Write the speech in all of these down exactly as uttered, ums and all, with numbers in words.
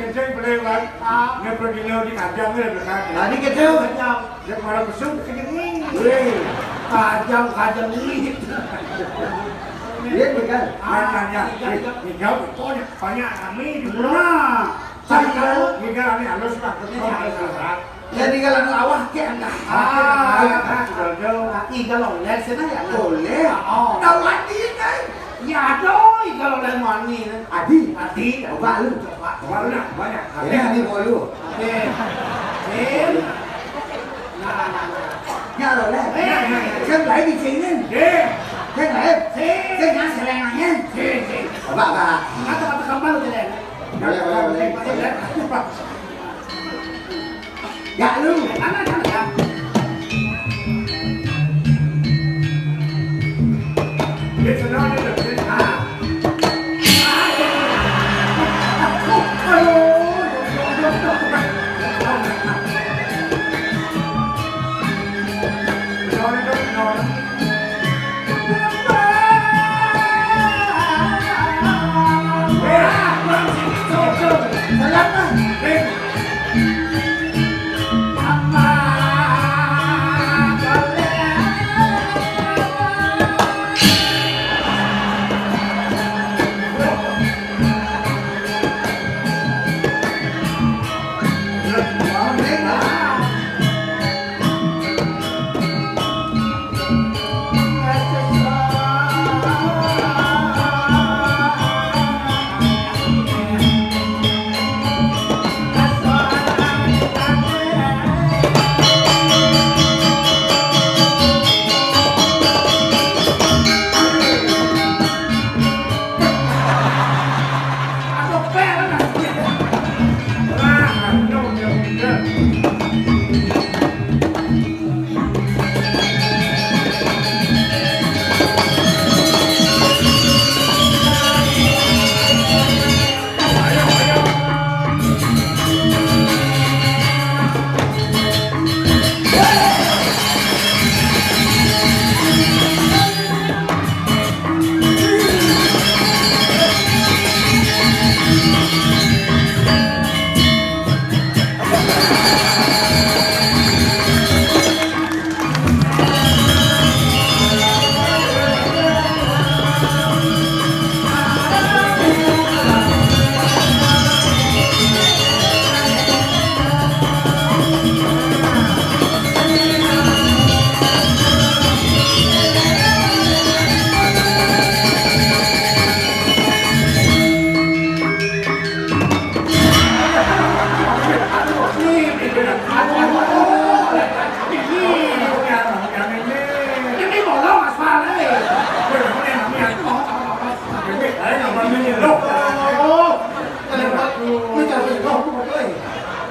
Kenceng boleh, Bang. Ah. Ini perlu dino di kajang ni, Bang. Tadi kecil. Kajang. Dia malah besuk, dia kenceng ni. Weh. Kajang, kajang ni. Dia tinggal. Ah, ya, ya. Tinggal, tinggal. Eh, tinggal, banyak, banyak kami di rumah. Nah. Tinggal, tinggal kami halus, Bang. Ini halus, Bang. Ya, tinggal anu awak ke angkat. Ah, sudah jauh. Nah, tinggal oleh sana ya. Boleh. Oh. Tahu hati, kan? Ya, aduh, kalau lain wani, kan? Adi. Adi, ya. Coba lu, coba. Coba lu, nah, banyak. Ini Adi mau lu. Oke. Sin. Nah, nah, nah. Ya, lo, leh. Eh, eh, eh. Saya lain di sini. Eh. Saya lain. Sin. Saya nggak selengannya. Sin, sin. Coba, Pak. Kata-kata kamu lu, tidak. Boleh, boleh, boleh. Masih, ya. Ya, lu. Mana, mana, ya?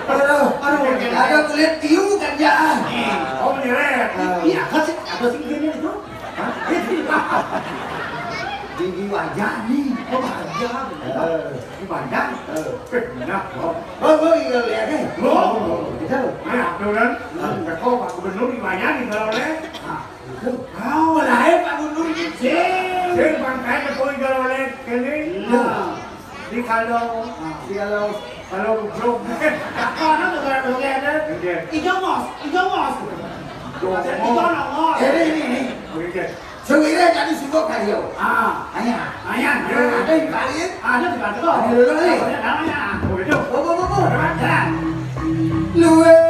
Aduh, aduh, ada kulit tiu kan ya. Oh, menyeret. Iya, kasih, ada sih gini itu. Hah? Gigi wajah nih. Oh, wajah. Eh. Di Padang? Eh. Eh, nah, oh. Oh, oh, iya, iya, iya. Oh, oh, oh. Gitu. Nah, aturan. Hmm. Teko Pak Gubernur di mana nih kalau leh? Ah, gitu. Oh, lahir Pak Gubernur di sini. Sini bangkai teko kalau leh kene. Nah. Di kalau, ah, di kalau, kalau goblok. Apa tuh kalau leh ada? Iya. Ijo mos, ijo mos. Ijo mos. Ijo mos. Ini, ini, ini. Oke. Sewira jadi sibuk kali yo. Ah, hanya. Hanya. Ada di balik. Ada di balik. Ada dulu nih. Ada namanya. Oh, itu. Bobo, bobo. Ada. Luwe.